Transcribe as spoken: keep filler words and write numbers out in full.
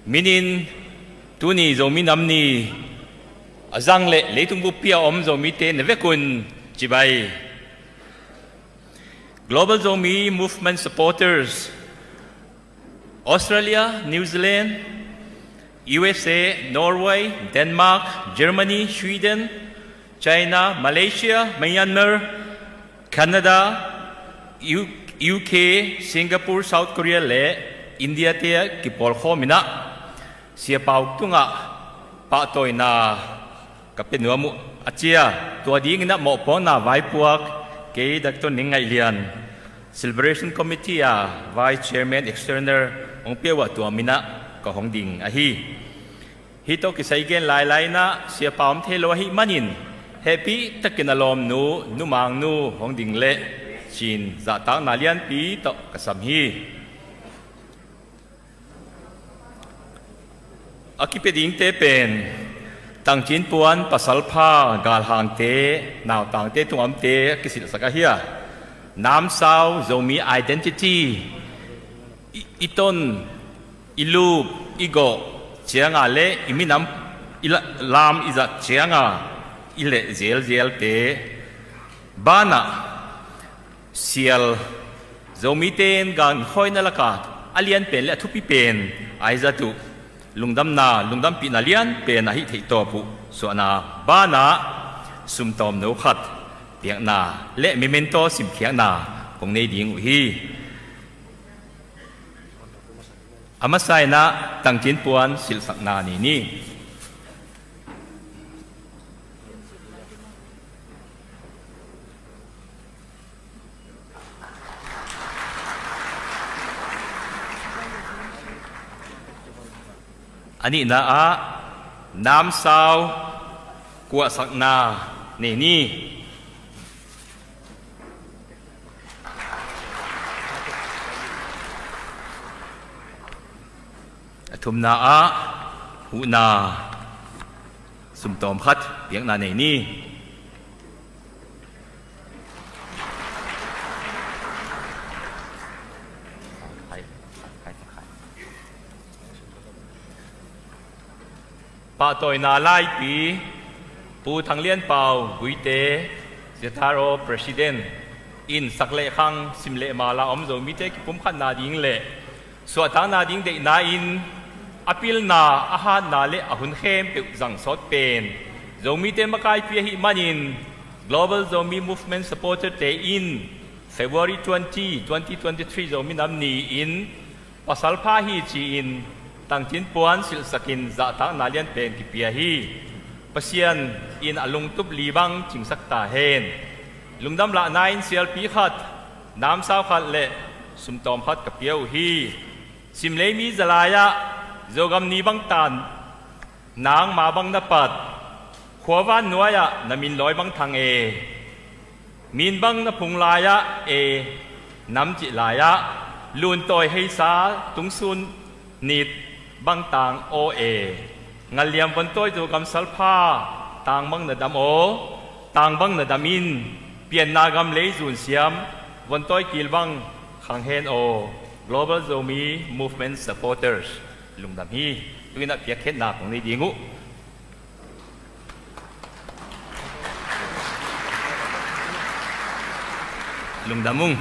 Minin tuni Zomi Nam Ni a zang le leitung buppi a om Zomite na vekun cibai. Global Zomi Movement Supporters, Australia, New Zealand, U S A, Norway, Denmark, Germany, Sweden, China, Malaysia, Myanmar, Canada, U- U K, Singapore, South Korea le India te a kipawlkhawm inah Sia Pau tungah pahtawina ka pia nuam uh a cia. Tua dingin a mawhpuakna vaipuak kei Doctor Ning Ngaih Lian, Celebration Committee a Vice Chairman External hong pia uh a, tua minah ka hong ding ahi. Hih tawh kisai gen lailai inah Sia Pau om thei lo ahih manin hehpih takin a lawmnu, Nu Mang Nu hong ding leh cin zahtakna lianpi tawh ka sam hi. A kipia dingte pen Tangcin Puan, Pasalpha, Galhangte, Nautangte tungah omte a kisilhsak ahi a, namsau, Zomi identity, i, i ton, i lup, i gawh cianga le i minam i la- lam i zat cianga i leh zelzelte banah sial, Zomite in gankhawina laka a lianpen le a thupi pen a i zat uh lungdamna, lungdampihna lianpen a hih theihtawp uh suahna banah sumtawmno khat piakna le memento simkhiakna kong nei ding uh hi. A masa inah Tangcin Puan silhsakna nei ni. A nihna ah namsau kuahsakna nei ni. A thumna ah huhna sumtawm khat piakna nei ni. Pahtawina laipi, Pu Thang Lian Pau Guite, Sia Thar Aw President in sak le khang, sim le mal a om Zomite kipumkhatna ding le suahtakna ding deihna in a pilna, a hatna le a hun khempeuh zang sawt pen Zomite makaipi ahih manin Global Zomi Movement Supporter te in February twenty, twenty twenty-three Zomi Nam Ni in Pasalpha hi ci-in Tangcin Puan silhsakin zahtakna lianpen kipia hi. Pasian in a lungtup li bang cingsak ta hen. Lungdam lahna in sialpi khat, namsau khat le sumtawm khat ka pia uh hi. Simlei mi zalai ah Zogam ni bang tan nangma bang na pat, khuavan nuai ah na min lawi bang thang e. Min bang na phung lai-ah e, nam cih lai-ah luntawi heisa tungsun nit bang tang aw e. Ngalliam vontawi Zogam salpha tang bang na dam aw, tang bang na dam in, pianna gam lei zun siam vontawi kil bang khang hen aw. Global Zomi Movement Supporters, lungdam hi. Tuinah piakkhiatna kong nei ding uh. Lungdam ung.